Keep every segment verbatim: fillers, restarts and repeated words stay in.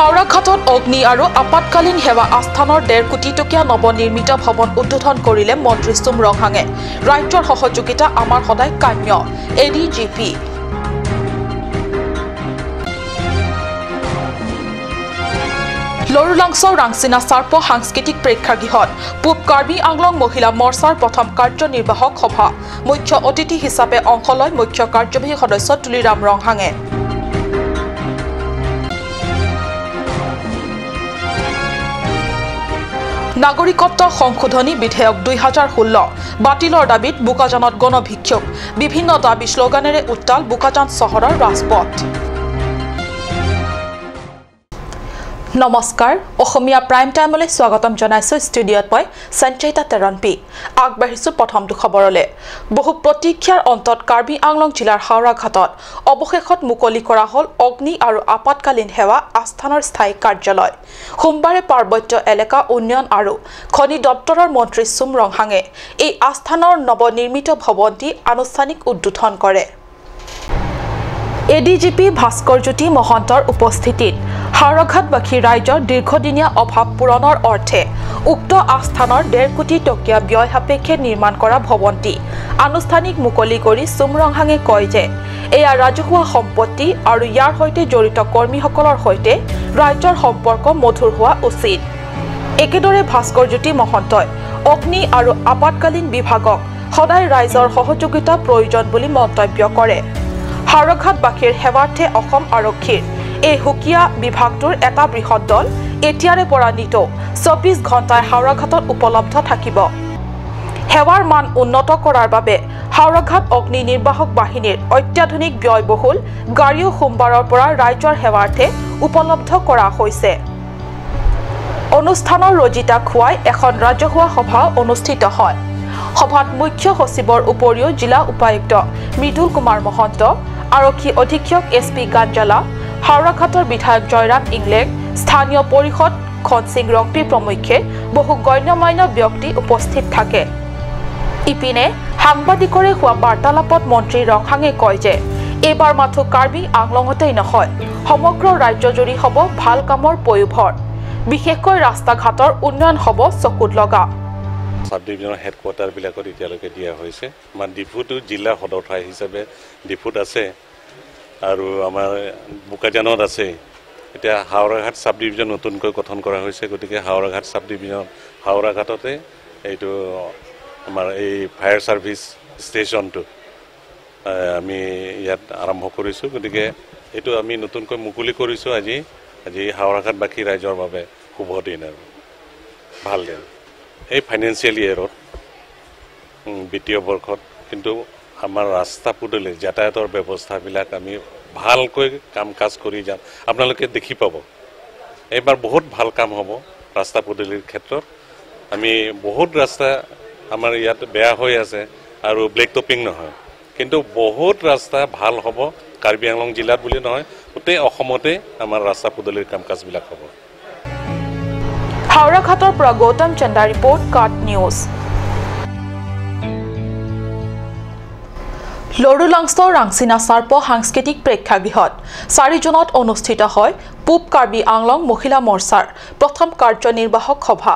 হাওৰাঘাটত অগ্নি আৰু আপাতকালীন সেৱা আস্থানৰ ডেৰ কোটি টকীয়া নৱনিৰ্মিত ভৱন উদ্বোধন কৰিলে মন্ত্ৰী চুম ৰংহাঙে। ৰাজ্যৰ সহযোগিতা আমাৰ সদায় কাম্য, এ ডি জি পি। লৰুলাংচৰ ৰাংচিনা চাৰ্প সাংস্কৃতিক প্ৰেক্ষাগৃহত পূব কাৰ্বি আংলং মহিলা মৰ্চাৰ প্ৰথম কাৰ্যনিৰ্বাহক সভা। মুখ্য অতিথি হিচাপে অংশ লয় মুখ্য কাৰ্যবাহী সদস্য তুলিৰাম ৰংহাঙে। নাগৰিকত্ব সংশোধনী বিধেয়ক দুই হাজাৰ ষোল্ল বাতিলৰ দাবীত বোকাজানত গণবিক্ষোভ। বিভিন্ন দাবী শ্লোগানেৰে উত্তাল বোকাজান চহৰৰ ৰাজপথ। নমস্কাৰ, অসমীয়া প্ৰাইম টাইমলৈ স্বাগতম জনাইছো। ষ্টুডিঅ'ত মই সঞ্চয়িতা তেৰণপি। আগবাঢ়িছো প্ৰথমটো খবৰলৈ। বহু প্ৰতীক্ষাৰ অন্তত কাৰ্বি আংলং জিলাৰ হাওৰাঘাটত অৱশেষত মুকলি কৰা হ'ল অগ্নি আৰু আপাতকালীন সেৱা আস্থানৰ স্থায়ী কাৰ্যালয়। সোমবাৰে পাৰ্বত্য এলেকা উন্নয়ন আৰু খনি দপ্তৰৰ মন্ত্ৰী চুম ৰংহাঙে এই আস্থানৰ নৱনিৰ্মিত ভৱনটি আনুষ্ঠানিক উদ্বোধন কৰে। A D G P Bhaskar Jyoti মহন্তৰ উপস্থিতিত হাওৰাঘাটবাসী ৰাইজৰ দীৰ্ঘদিনীয়া অভাৱ পূৰণৰ অৰ্থে উক্ত আস্থানৰ ডেৰ কোটি টকীয়া ব্যয় সাপেক্ষে নিৰ্মাণ কৰা ভৱনটি আনুষ্ঠানিক মুকলি কৰি চুম ৰংহাঙে কয় যে এয়া ৰাজহুৱা সম্পত্তি আৰু ইয়াৰ সৈতে জড়িত কৰ্মীসকলৰ সৈতে ৰাইজৰ সম্পৰ্ক মধুৰ হোৱা উচিত। একেদৰে ভাস্কৰ জ্যোতি মহন্তই অগ্নি আৰু আপাতকালীন বিভাগক সদায় ৰাইজৰ সহযোগিতা প্ৰয়োজন বুলি মন্তব্য কৰে। হাওৰাঘাটবাসীৰ সেৱাৰ্থে অসম আৰক্ষীৰ এই সুকীয়া বিভাগটোৰ এটা বৃহৎ দল এতিয়াৰে পৰা নিতৌ চৌব্বিছ ঘণ্টাই হাওৰাঘাটত উপলব্ধ থাকিব। সেৱাৰ মান উন্নত কৰাৰ বাবে হাওৰাঘাট অগ্নি নিৰ্বাহক বাহিনীৰ অত্যাধুনিক ব্যয়বহুল গাড়ীও সোমবাৰৰ পৰা ৰাইজৰ সেৱাৰ্থে উপলব্ধ কৰা হৈছে। অনুষ্ঠানৰ ৰজিতা খুৱাই এখন ৰাজহুৱা সভা অনুষ্ঠিত হয়। সভাত মুখ্য সচিবৰ উপৰিও জিলা উপায়ুক্ত মৃদুল কুমাৰ মহন্ত, আৰক্ষী অধীক্ষক এছ পি গাঞ্জালা, হাওৰাঘাটৰ বিধায়ক জয়ৰাম ইংলেং, স্থানীয় পৰিষদ খনসিং ৰংপি প্ৰমুখ্যে বহু গণ্যমান্য ব্যক্তি উপস্থিত থাকে। ইপিনে সাংবাদিকৰে হোৱা বাৰ্তালাপত মন্ত্ৰী ৰংহাঙে কয় যে এইবাৰ মাথো কাৰ্বি আংলঙতেই নহয়, সমগ্ৰ ৰাজ্যজুৰি হ'ব ভাল কামৰ পয়োভৰ। বিশেষকৈ ৰাস্তা ঘাটৰ উন্নয়ন হ'ব চকুত লগা। ছাব ডিভিজনৰ হেডকোৱাৰ্টাৰবিলাকত এতিয়ালৈকে দিয়া হৈছে। আমাৰ ডিফুটো জিলা সদৰ ঠাই হিচাপে ডিফুত আছে আৰু আমাৰ বোকাজানত আছে। এতিয়া হাওৰাঘাট ছাব ডিভিজন নতুনকৈ গঠন কৰা হৈছে, গতিকে হাওৰাঘাট ছাব ডিভিজন, হাওৰাঘাটতে এইটো আমাৰ এই ফায়াৰ ছাৰ্ভিচ ষ্টেচনটো, এ, আমি ইয়াত আৰম্ভ কৰিছোঁ। গতিকে এইটো আমি নতুনকৈ মুকলি কৰিছোঁ আজি। আজি হাওৰাঘাটবাসী ৰাইজৰ বাবে শুভ দিন আৰু ভাল দিন। এই ফাইনেন্সিয়েল ইয়েৰত, উম, বিত্তীয় বৰ্ষত কিন্তু আমাৰ ৰাস্তা পদূলি, যাতায়াতৰ ব্যৱস্থাবিলাক আমি ভালকৈ কাম কাজ কৰি যাম। আপোনালোকে দেখি পাব, এইবাৰ বহুত ভাল কাম হ'ব ৰাস্তা পদূলিৰ ক্ষেত্ৰত। আমি বহুত ৰাস্তা আমাৰ ইয়াত বেয়া হৈ আছে আৰু ব্লেক টপিং নহয়, কিন্তু বহুত ৰাস্তা ভাল হ'ব। কাৰ্বি আংলং জিলাত বুলি নহয়, গোটেই অসমতে আমাৰ ৰাস্তা পদূলিৰ কাম কাজবিলাক হ'ব। হাওৰাঘাটৰ পৰা গৌতম চন্দাৰ ৰিপৰ্ট, কাট নিউজ। লৰুলাংচৰ ৰাংচিনা চাৰ্প সাংস্কৃতিক প্ৰেক্ষাগৃহত চাৰি জুনত অনুষ্ঠিত হয় পূব কাৰ্বি আংলং মহিলা মৰ্চাৰ প্ৰথম কাৰ্যনিৰ্বাহক সভা।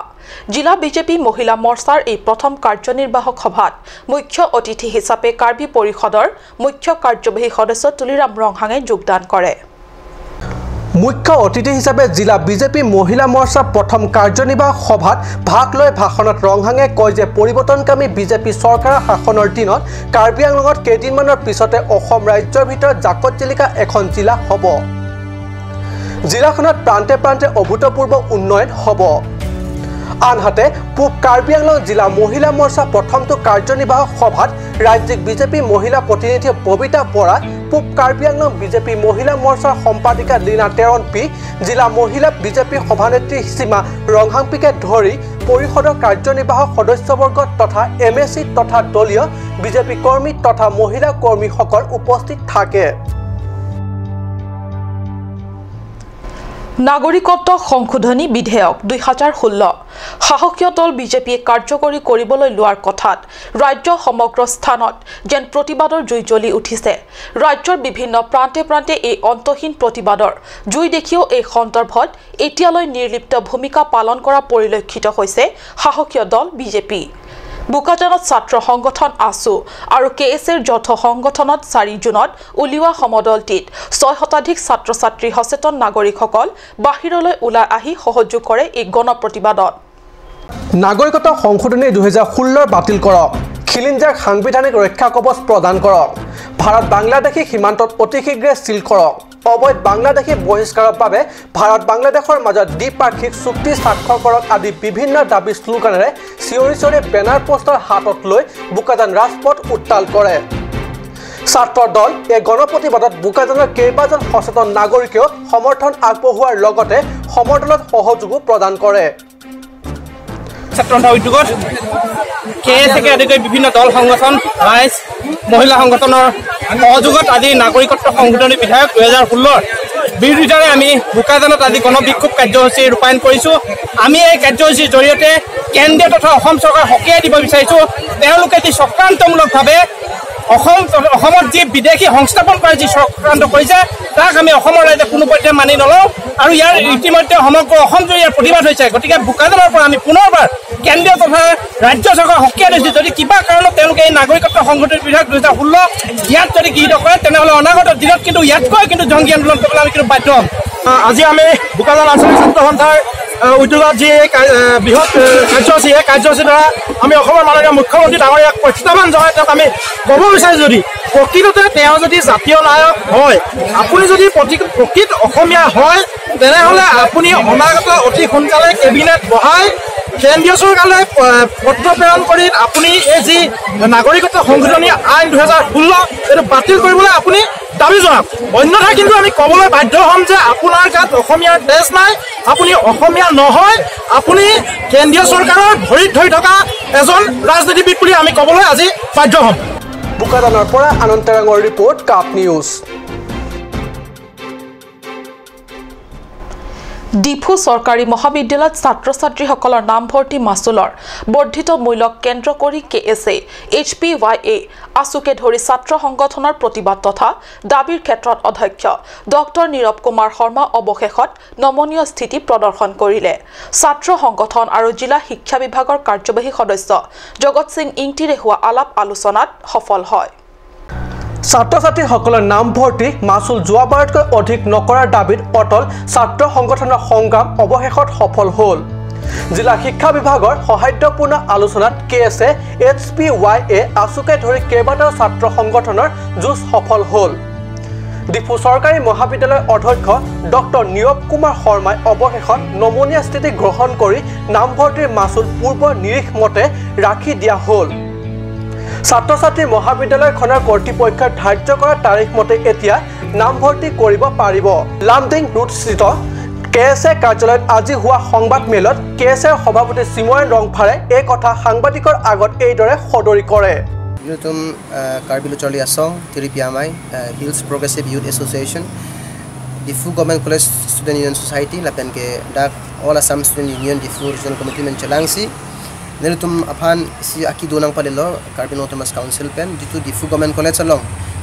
জিলা বিজেপি মহিলা মৰ্চাৰ এই প্ৰথম কাৰ্যনিৰ্বাহক সভাত মুখ্য অতিথি হিচাপে কাৰ্বি পৰিষদৰ মুখ্য কাৰ্যবাহী সদস্য তুলিৰাম ৰংহাঙে যোগদান কৰে। মুখ্য অতিথি হিচাপে জিলা বিজেপি মহিলা মৰ্চাৰ প্ৰথম কাৰ্যনিৰ্বাহক সভাত ভাগ লৈ ভাষণত ৰংহাঙে কয় যে পৰিৱৰ্তনকামী বিজেপি চৰকাৰৰ শাসনৰ দিনত কাৰ্বি আংলঙত কেইদিনমানৰ পিছতে অসম ৰাজ্যৰ ভিতৰত জাকত জিলিকা এখন জিলা হ'ব। জিলাখনত প্ৰান্তে প্ৰান্তে অভূতপূৰ্ব উন্নয়ন হ'ব। আনহাতে পূব কাৰ্বি আংলং জিলা মহিলা মৰ্চা প্ৰথমটো কাৰ্যনিৰ্বাহক সভাত ৰাজ্যিক বিজেপি মহিলা প্ৰতিনিধি ববিতা বৰা, পূব কাৰ্বি আংলং বিজেপি মহিলা মৰ্চাৰ সম্পাদিকা লীনা তেৰণপি, জিলা মহিলা বিজেপি সভানেত্ৰী সীমা ৰংহাংপীকে ধৰি পৰিষদৰ কাৰ্যনিৰ্বাহক সদস্যবৰ্গ তথা এম এ চি তথা দলীয় বিজেপি কৰ্মী তথা মহিলা কৰ্মীসকল উপস্থিত থাকে। নাগৰিকত্ব সংশোধনী বিধেয়ক দুই হাজাৰ ষোল্ল সাহসীয় দল বিজেপিয়ে কাৰ্যকৰী কৰিবলৈ লোৱাৰ কথাত ৰাজ্য সমগ্ৰ স্থানত যেন প্ৰতিবাদৰ জুই জ্বলি উঠিছে। ৰাজ্যৰ বিভিন্ন প্ৰান্তে প্ৰান্তে এই অন্তহীন প্ৰতিবাদৰ জুই দেখিও এই সন্দৰ্ভত এতিয়ালৈ নিৰ্লিপ্ত ভূমিকা পালন কৰা পৰিলক্ষিত হৈছে সাহসীয় দল বিজেপি। বোকাজানত ছাত্ৰ সংগঠন আছু আৰু কে এছ এৰ যৌথ সংগঠনত চাৰি জুনত উলিওৱা সমদলটিত ছয় শতাধিক ছাত্ৰ ছাত্ৰী সচেতন নাগৰিকসকল বাহিৰলৈ ওলাই আহি সহযোগ কৰে এই গণ প্ৰতিবাদত। নাগৰিকত্ব সংশোধনী দুহেজাৰ ষোল্ল বাতিল কৰক, খিলঞ্জীয়াক সাংবিধানিক ৰক্ষা কবচ প্ৰদান কৰক, ভাৰত বাংলাদেশী সীমান্তত অতি শীঘ্ৰে চিল কৰক, অবৈধ বাংলাদেশী বহিষ্কাৰৰ বাবে ভাৰত বাংলাদেশৰ মাজত দ্বিপাক্ষিক চুক্তি স্বাক্ষৰ কৰক আদি বিভিন্ন দাবী শ্লোগানেৰে চিঞৰি চিঞৰি বেনাৰ পোষ্টাৰ হাতত লৈ বোকাজান ৰাজপথ উত্তাল কৰে। ছাত্ৰ দল এই গণপ্ৰতিবাদত বোকাজানৰ কেইবাজন সচেতন নাগৰিকেও সমৰ্থন আগবঢ়োৱাৰ লগতে সমদলত সহযোগো প্ৰদান কৰে। ছাত্ৰ সন্থা উদ্যোগত কে এছ একে আদি কৰি বিভিন্ন দল সংগঠন, ৰাইজ, মহিলা সংগঠনৰ সহযোগত আজি নাগৰিকত্ব সংশোধনী বিধেয়ক দুহেজাৰ ষোল্লৰ বিৰোধিতাৰে আমি বোকাজানত আজি গণ বিক্ষোভ কাৰ্যসূচী ৰূপায়ণ কৰিছো। আমি এই কাৰ্যসূচীৰ জৰিয়তে কেন্দ্ৰীয় তথা অসম চৰকাৰক সকীয়াই দিব বিচাৰিছো, তেওঁলোকে যি চক্ৰান্তমূলকভাৱে অসম, অসমত যি বিদেশী সংস্থাপন কৰা যি চক্ৰান্ত কৰিছে, তাক আমি অসমৰ ৰাইজে কোনো পধ্যে মানি নলওঁ। আৰু ইয়াৰ ইতিমধ্যে সমগ্ৰ অসমজুৰি ইয়াৰ প্ৰতিবাদ হৈছে। গতিকে বোকাজানৰ পৰা আমি পুনৰবাৰ কেন্দ্ৰীয় তথা ৰাজ্য চৰকাৰক সকীয়াই দিছো, যদি কিবা কাৰণত তেওঁলোকে এই নাগৰিকত্ব সংশোধনী বিধেয়ক দুহেজাৰ ষোল্ল ইয়াত যদি গৃহীত কৰে, তেনেহ'লে অনাগত দিনত কিন্তু ইয়াতকৈ কিন্তু জংগী আন্দোলন কৰিবলৈ আমি কিন্তু বাধ্য হ'ম। আহ, আজি আমি বোকাজান আঞ্চলিক ছাত্ৰ সন্থাৰ, আহ, উদ্যোগত যি এই কা-, আহ, বৃহৎ, আহ, কাৰ্যসূচী, এই কাৰ্যসূচীৰ দ্বাৰা আমি অসমৰ মাননীয় মুখ্যমন্ত্ৰী ডাঙৰীয়াক প্ৰত্যাহ্বান জনাই তেওঁক আমি ক'ব বিচাৰিছো, যদি প্ৰকৃততে তেওঁ যদি জাতীয় নায়ক হয়, আপুনি যদি প্ৰতি-, প্ৰকৃত অসমীয়া হয়, তেনেহ'লে আপুনি অনাগত অতি সোনকালে কেবিনেট বহাই কেন্দ্ৰীয় চৰকাৰলৈ, আহ, পত্ৰ প্ৰেৰণ কৰি আপুনি এই যি নাগৰিকত্ব সংশোধনী আইন দুহেজাৰ ষোল্ল এইটো বাতিল কৰিবলৈ আপুনি দাবী জনাওক। অন্যথা কিন্তু আমি ক'বলৈ বাধ্য হ'ম যে আপোনাৰ গাত অসমীয়াৰ তেজ নাই, আপুনি অসমীয়া নহয়, আপুনি কেন্দ্ৰীয় চৰকাৰৰ ভৰিত ধৰি থকা এজন ৰাজনীতিবিদ বুলি আমি ক'বলৈ আজি বাধ্য হ'ম। বোকাজানৰ পৰা আনন্দ তেৰাঙৰ ৰিপৰ্ট, কাপ নিউজ। ডিফু চৰকাৰী মহাবিদ্যালয়ত ছাত্ৰ ছাত্ৰীসকলৰ নামভৰ্তি মাচুলৰ বৰ্ধিত মূল্যক কেন্দ্ৰ কৰি কে এছ এ, এইচ পি ৱাই এ, আছুকে ধৰি ছাত্ৰ সংগঠনৰ প্ৰতিবাদ তথা দাবীৰ ক্ষেত্ৰত অধ্যক্ষ ডক্টৰ নীৰৱ কুমাৰ শৰ্মা অৱশেষত নমনীয় স্থিতি প্ৰদৰ্শন কৰিলে। ছাত্ৰ সংগঠন আৰু জিলা শিক্ষা বিভাগৰ কাৰ্যবাহী সদস্য জগত সিং ইংতিৰে হোৱা আলাপ আলোচনাত সফল হয়। ছাত্ৰ ছাত্ৰীসকলৰ নামভৰ্তি মাচুল যোৱাবাৰতকৈ অধিক নকৰাৰ দাবীত অটল ছাত্ৰ সংগঠনৰ সংগ্ৰাম অৱশেষত সফল হ'ল। জিলা শিক্ষা বিভাগৰ সৌহাৰ্দ্যপূৰ্ণ আলোচনাত কে এছ এ, এইচ পি ৱাই এ, আছুকে ধৰি কেইবাটাও ছাত্ৰ সংগঠনৰ যুঁজ সফল হ'ল। ডিফু চৰকাৰী মহাবিদ্যালয়ৰ অধ্যক্ষ ডক্টৰ নীৰৱ কুমাৰ শৰ্মাই অৱশেষত নমনীয়া স্থিতি গ্ৰহণ কৰি নামভৰ্তিৰ মাচুল পূৰ্বৰ নিৰিখ মতে ৰাখি দিয়া হ'ল। ছাত্ৰ ছাত্ৰী মহাবিদ্যালয়খনৰ কৰ্তৃপক্ষই ধাৰ্য কৰা তাৰিখ মতে এতিয়া নামভৰ্তি কৰিব পাৰিব। লামডিং ৰোডস্থিত কে এছ এ কাৰ্যালয়ত আজি হোৱা সংবাদ মেলত কে এছ এৰ সভাপতি চিমৰেণ ৰংফাৰে এই কথা সাংবাদিকৰ আগত এইদৰে সদৰি কৰে। Nelitum, eh, Karbi Lo Charli Asong, Tiri Pi Amei, eh, Hills Progressive Youth Association, Diphu Government College Student Union Society, lapen ke dak All Assam Student Union Diphu Regional Committee men chelangsi nelitum aphan isi akedo nangpadelo Karbi Anglong Autonomous Council pen, jitu Diphu Government College along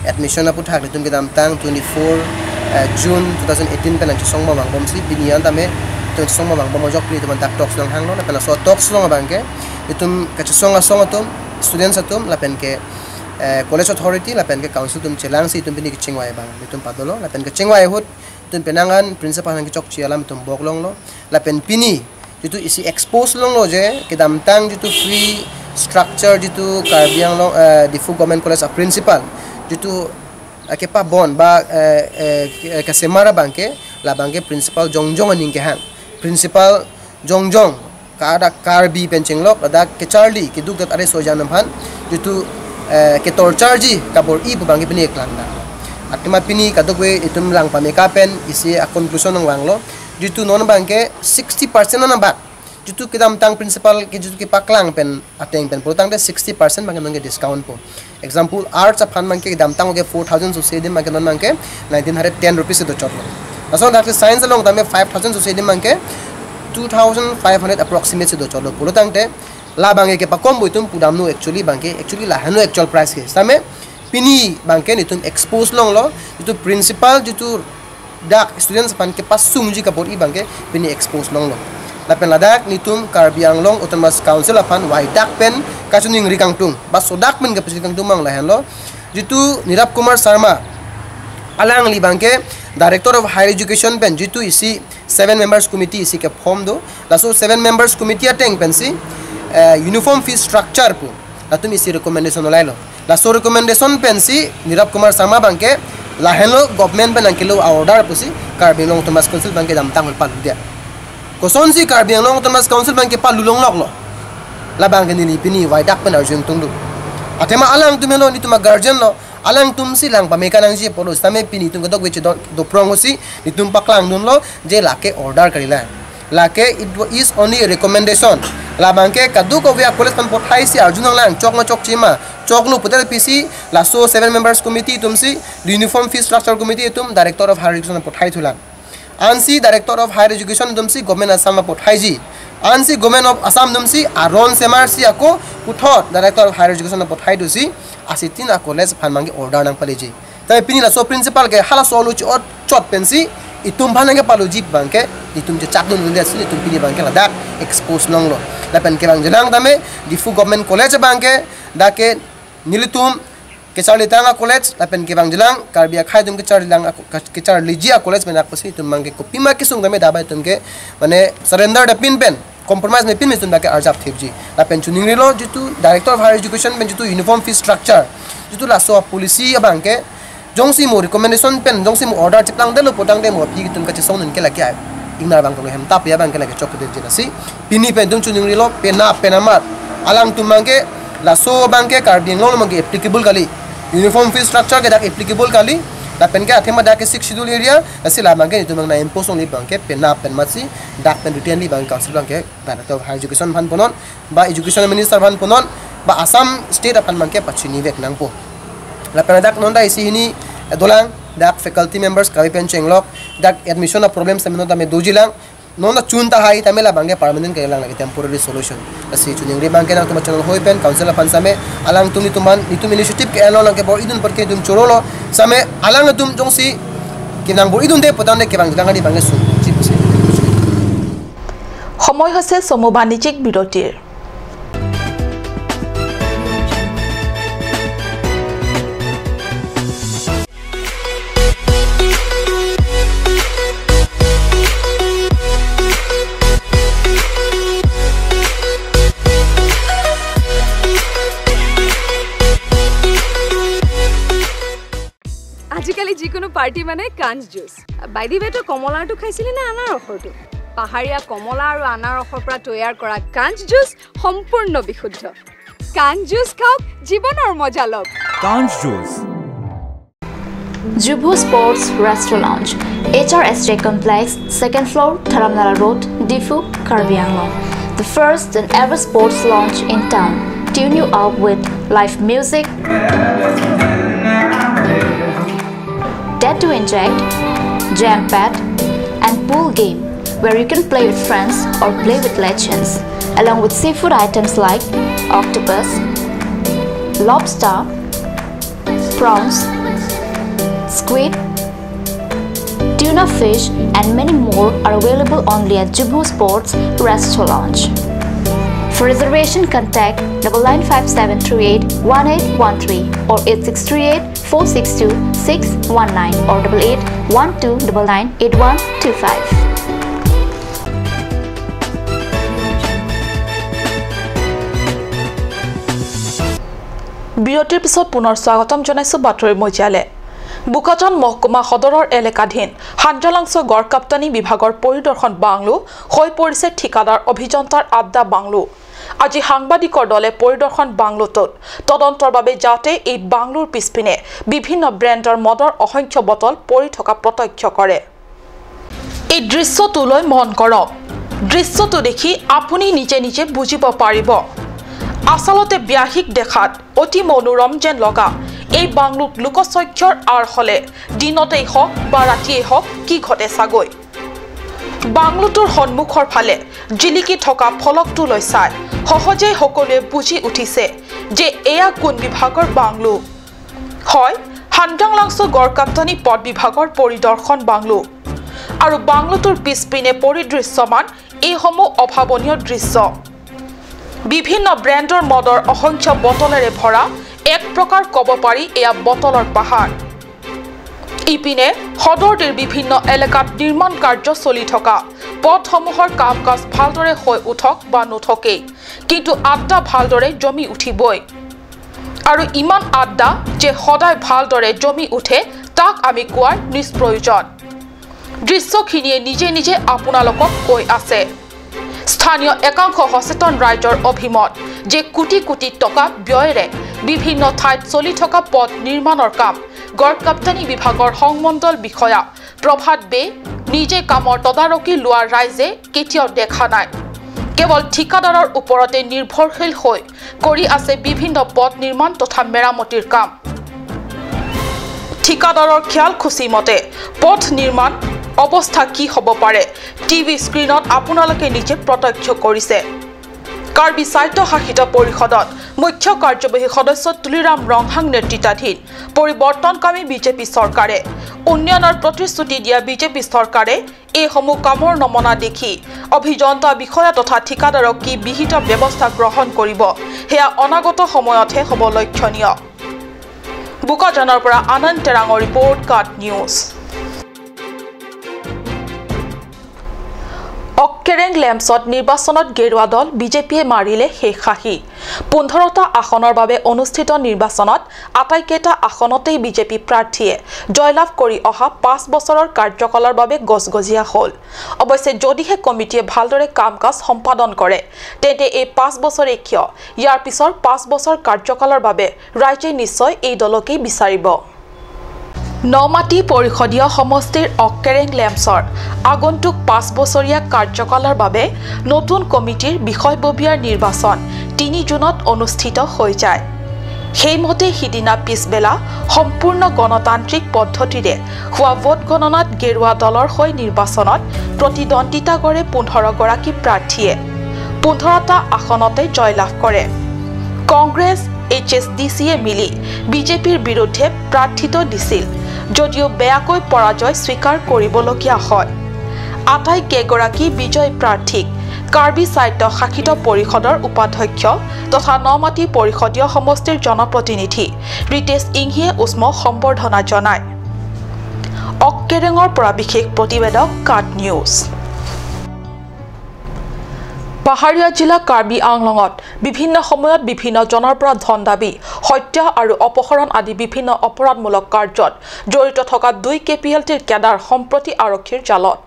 admission aputhak nelitum kedamtang twenty-four, eh, June two thousand eighteen pen nangchesong abang bomsi, pini an tame nangchesong abang bom ajok pini nelitum dak talks nanghanglo, lapen laso talks along abang ke nelitum kachesong asong atum, students atum, lapen ke, eh, college authority, lapen ke council atum chelangsi nelitum pini kechingvai abang nelitum padolo, lapen kechingvai ahut nelitum penang an principal aphan kechokche alam nelitum bok longlo, lapen pini jitu isi expose longlo je kedamtang jitu free structure jitu Karbi Anglong, eh, Diphu Government College a principal jitu, eh, kepabon ba, eh, eh, ke-, kesemar abang ke, labang ke principal jongjong aning kehang. Principal jongjong, kada Karbi pen chenglok, ladak kecharli, keduk dat are sojan aphan jitu, eh, ketorcharji kabor-i pu abang ke pini keklangdam. Athema pini kadokave itum lang pameka pen isi a conclusion nangvanglo. Jitu non abang ke sixty percent non abang jitu kedamtang principal ke jitu kepaklang pen ateng pen pulotangte sixty percent abang ke non ke discount po. Example, arts aphan abang ke kedamtang ke four thousand sose adim abang ke non abang ke nineteen hundred ten rupees si dochotlo. Lason dak science along tame five thousand sose adim abangke two thousand five hundred approximate si do cholo pulo tangte, la abangke kepakom pu itum pudamnon actually abangke, actually lahenlo actual price ke. Same pini abangke netum expose longlo, jitu principal, jitu dak students aphan kepasungji kabor-i abangke pini expose longlo. Lapen ladak netum Karbi Anglong Autonomous Council aphan waidak pen kachiningri kangtung, ba sodak pen kapachini kangtung abang lahenlo. Jitu Nirab Kumar Sharma, alangli abangke Director of Higher Education pen jitu isi seven members committee isi ke-form do. Laso seven members committee ateng pensi, eh, uniform fee structure pu latum isi recommendation olailo. Laso recommendation pensi Nirab Kumar Sharma abangke lahenlo government pen nangkelo a-order pusi Karbi Anglong Autonomous Council abangke damtang palu dia. Kosonsi Karbi Anglong Autonomous Council abangke palu longloklo, la abangke neli pini waidak pen arjun tungdu. Athema alangtum helo, netum a-guardian lo, alangtum si lang pame kanangji apotlo sitame pini netum kedok veche do, doprong ho si netum paklangdunlo je lake order kalila. Lake it wa-, is only a recommendation. La abangke kadokave a-college aphan pathai si arjun nanglang, chok ma chokche ma. Choklo putar pisi laso seven members committee atum si, uniform fee structure committee atum Director of Higher Education aphan pathai thulang. Ansi Director of Higher Education atum si Government Assam aphan pathaiji. Ansi Government of Assam atum si aron semar si ako puthot Director of Higher Education aphan pathai do si, asitin a-college aphan abangke order nangpaleji. Tapi pini laso principal ke halaso alo chi-ot chot pensi itum aphan nangkepaluji abangke itum chechakdun neli asi, itum pini abangke ladak expose longlo. Lapen kevangjilang tame Diphu Government College abangke dak ke nelitum kecharlitang a-college, lapen kevangjilang Karbi akhei atum kecharlilang a-, kecharliji a-college pen dak pusi itum abangke kopima kesung tame dabai itum ke mane surrender dapin pen, compromise mepin pen itum dak ke arjap thipji. Lapen chiningrilo jitu Director of Higher Education pen jitu uniform fee structure, jitu laso policy abangke jongsi mo recommendation pen, jongsi mo order chiplangdetlo putangte mo aphi itum kachesong nun ke lake ai ingnar abang tolo hem tap ya abangke lake chokdetji lasi. Pini pen itum chiningrilo, penap pen amat alangtum abangke, laso abangke Karbi Anglong along abangke applicable kali. Uniform fee structure ke dak applicable kali. Lapen ke athema dak ke Sixth Schedule area, lasi la abangke itum abang na-impose longji abangke penap pen amatsi dak pen written li abang council abangke Director of Higher Education aphan punon, ba Education Minister aphan punon, ba Assam State aphan abangke pachini vek nangpo. Lapen dak non ta isi hini, eh, dolang, dak faculty members kave pen chenglok, dak admission a-problem same non tame dojilang, non ta chun tahai tame la abangke permanent kelang lake temporary solution. Lasi chiningri abangke nangtum channel hoi pen council aphan same, alangtum netum aphan, netum initiative ke-enlo nangkebor-idun apot ke itum chorolo, same alangtum jongsi kenangbor-idunde putangte kevangjilang kali abangke sungchi pusi. সময় হৈছে চমু বাণিজ্যিক বিৰতিৰ। আজিকালি যিকোনো পাৰ্টি মানে কাঞ্চ juice. By the ৱে, তই কমলাৰটো খাইছিলি নে আনাৰসৰটো? পাহাৰীয়া কমলা আৰু আনাৰসৰ পৰা তৈয়াৰ কৰা কাঞ্চ জুচ সম্পূৰ্ণ বিশুদ্ধ। কাঞ্চ জুচ খাওক, জীৱনৰ মজা লওক। Kanj Juice. Jubu Sports Restaurant, H R S J Complex, second floor, Dharamnala Road, Diphu, Karbi Anglong. The first and ever sports lounge in town. Tune you up with live music, Dead to Inject, Jam Pad, and pool game where you can play with friends or play with legends, along with seafood items like octopus, lobster, prawns, squid, tuna fish, and many more are available only at Jubu Sports Restaurant. For reservation, contact double nine five seven three eight one eight one three or eight six three eight four six two six one nine or double eight one two double nine eight one two five. বিৰতিৰ পিছত পুনৰ স্বাগতম জনাইছো বাতৰি মজিয়ালে। বোকাজান মহকুমা সদৰৰ এলেকাধীন হাঞ্জালাংচ গড়কাপ্তানি বিভাগৰ পৰিদৰ্শন বাংলো হৈ পৰিছে ঠিকাদাৰ অভিযন্তাৰ আড্ডা বাংলো। আজি সাংবাদিকৰ দলে পৰিদৰ্শন বাংলোটোত তদন্তৰ বাবে যাওঁতে এই বাংলোৰ পিছপিনে বিভিন্ন ব্ৰেণ্ডৰ মদৰ অসংখ্য বটল পৰি থকা প্ৰত্যক্ষ কৰে। এই দৃশ্যটোলৈ মন কৰক। দৃশ্যটো দেখি আপুনি নিজে নিজে বুজিব পাৰিব। আচলতে বাহ্যিক দেখাত অতি মনোৰম যেন লগা এই বাংলোত লোকস্বাক্ষৰ আৰ হলে দিনতেই হওক বা ৰাতিয়েই হওক কি ঘটে চাগৈ। বাংলোটোৰ সন্মুখৰ ফালে জিলিকি থকা ফলকটো লৈ চাই সহজেই সকলোৱে বুজি উঠিছে যে এয়া কোন বিভাগৰ বাংলো। হয়, হান্দাংলাংচো গড়কাপ্তানি পথ বিভাগৰ পৰিদৰ্শন বাংলো। আৰু বাংলোটোৰ পিছপিনে পৰিদৃশ্যমান এইসমূহ অভাৱনীয় দৃশ্য। বিভিন্ন ব্ৰেণ্ডৰ মদৰ অসংখ্য বটলেৰে ভৰা এক প্ৰকাৰ ক'ব পাৰি এয়া বটলৰ পাহাৰ। ইপিনে সদৰটিৰ বিভিন্ন এলেকাত নিৰ্মাণ কাৰ্য চলি থকা পথসমূহৰ কাম কাজ ভালদৰে হৈ উঠক বা নুঠকেই, কিন্তু আড্ডা ভালদৰে জমি উঠিবই। আৰু ইমান আড্ডা যে সদায় ভালদৰে জমি উঠে, তাক আমি কোৱাৰ নিষ্প্ৰয়োজন। দৃশ্যখিনিয়ে নিজে নিজে আপোনালোকক কৈ আছে। স্থানীয় একাংশ সচেতন ৰাইজৰ অভিমত যে কোটি কোটি টকা ব্যয়েৰে বিভিন্ন ঠাইত চলি থকা পথ নিৰ্মাণৰ কাম গড়কাপ্তানি বিভাগৰ সংমণ্ডল বিষয়া প্ৰভাত বে নিজে কামৰ তদাৰকী লোৱা ৰাইজে কেতিয়াও দেখা নাই। কেৱল ঠিকাদাৰৰ ওপৰতে নিৰ্ভৰশীল হৈ কৰি আছে বিভিন্ন পথ নিৰ্মাণ তথা মেৰামতিৰ কাম। ঠিকাদাৰৰ খিয়াল খুচি মতে পথ নিৰ্মাণ অৱস্থা কি হ'ব পাৰে, টিভি স্ক্ৰীণত আপোনালোকে নিজে প্ৰত্যক্ষ কৰিছে। কাৰ্বি স্বায়ত্তশাসিত পৰিষদত মুখ্য কাৰ্যবাহী সদস্য তুলিৰাম ৰংহাং নেতৃত্বাধীন পৰিৱৰ্তনকামী বিজেপি চৰকাৰে উন্নয়নৰ প্ৰতিশ্ৰুতি দিয়া বিজেপি চৰকাৰে এইসমূহ কামৰ নমুনা দেখি অভিযন্তা বিষয়া তথা ঠিকাদাৰক কি বিহিত ব্যৱস্থা গ্ৰহণ কৰিব, সেয়া অনাগত সময়তহে হ'ব লক্ষণীয়। বোকাজানৰ পৰা আনন্দ তেৰাঙৰ ৰিপৰ্ট, কাট নিউজ। অক্কেৰেং লেম্পছত নিৰ্বাচনত গেৰুৱা দল বিজেপিয়ে মাৰিলে শেষ হাঁহি। পোন্ধৰটা আসনৰ বাবে অনুষ্ঠিত নিৰ্বাচনত আটাইকেইটা আসনতেই বিজেপি প্ৰাৰ্থীয়ে জয়লাভ কৰি অহা পাঁচ বছৰৰ কাৰ্যকালৰ বাবে গজগজীয়া হ'ল। অৱশ্যে যদিহে কমিটিয়ে ভালদৰে কাম কাজ সম্পাদন কৰে, তেন্তে এই পাঁচ বছৰে কিয়, ইয়াৰ পিছৰ পাঁচ বছৰ কাৰ্যকালৰ বাবে ৰাইজে নিশ্চয় এই দলকেই বিচাৰিব। নমাটি পৰিষদীয় সমষ্টিৰ অক্কেৰেং লেম্পছৰ আগন্তুক পাঁচ বছৰীয়া কাৰ্যকালৰ বাবে নতুন কমিটিৰ বিষয়ববীয়াৰ নিৰ্বাচন তিনি জুনত অনুষ্ঠিত হৈ যায়। সেইমতে সিদিনা পিছবেলা সম্পূৰ্ণ গণতান্ত্ৰিক পদ্ধতিৰে হোৱা ভোট গণনাত গেৰুৱা দলৰ হৈ নিৰ্বাচনত প্ৰতিদ্বন্দ্বিতা কৰে পোন্ধৰ গৰাকী প্ৰাৰ্থীয়ে। পোন্ধৰটা আসনতে জয়লাভ কৰে। কংগ্ৰেছ, এইচ এছ ডি চিয়ে মিলি বিজেপিৰ বিৰুদ্ধে প্ৰাৰ্থিত্ব দিছিল যদিও বেয়াকৈ পৰাজয় স্বীকাৰ কৰিবলগীয়া হয়। আটাইকেইগৰাকী বিজয়ী প্ৰাৰ্থীক কাৰ্বি স্বায়ত্তশাসিত পৰিষদৰ উপাধ্যক্ষ তথা নমাটি পৰিষদীয় সমষ্টিৰ জনপ্ৰতিনিধি ৰিতেশ ইংহীয়ে উষ্ম সম্বৰ্ধনা জনায়। অক্কেৰেঙৰ পৰা বিশেষ প্ৰতিবেদক, কাট নিউজ। পাহাৰীয়া জিলা কাৰ্বি আংলঙত বিভিন্ন সময়ত বিভিন্ন জনৰ পৰা ধন দাবী, হত্যা আৰু অপহৰণ আদি বিভিন্ন অপৰাধমূলক কাৰ্যত জড়িত থকা দুই কে পি এল টিৰ কেডাৰ সম্প্ৰতি আৰক্ষীৰ জালত।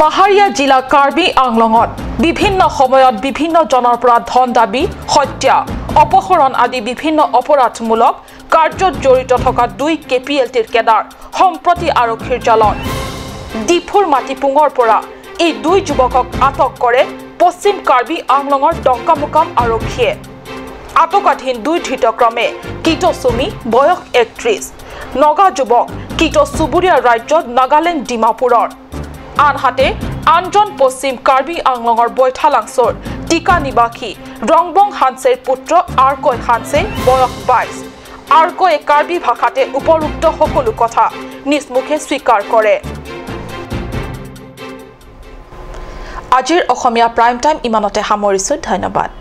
পাহাৰীয়া জিলা কাৰ্বি আংলঙত বিভিন্ন সময়ত বিভিন্ন জনৰ পৰা ধন দাবী, হত্যা, অপহৰণ আদি বিভিন্ন অপৰাধমূলক কাৰ্যত জড়িত থকা দুই কে পি এল টিৰ কেডাৰ সম্প্ৰতি আৰক্ষীৰ জালত। ডিফুৰ মাটিপুঙৰ পৰা এই দুই যুৱকক আটক কৰে পশ্চিম কাৰ্বি আংলঙৰ ডংকামুকাম আৰক্ষীয়ে। আটকাধীন দুই ধৃতক্ৰমে কিটো চুমি, বয়স একত্ৰিশ, নগা যুৱক, কিটো চুবুৰীয়া ৰাজ্যত নাগালেণ্ড ডিমাপুৰৰ। আনহাতে আনজন পশ্চিম কাৰ্বি আংলঙৰ বৈঠালাংচুৰ টিকা নিবাসী ৰংবং হানছেৰ পুত্ৰ আৰকৈ হানছে, বয়স বাইশ। আৰকৈয়ে কাৰ্বি ভাষাতে উপৰোক্ত সকলো কথা নিজ মুখে স্বীকাৰ কৰে। আজিৰ অসমীয়া প্ৰাইম টাইম ইমানতে সামৰিছো। ধন্যবাদ।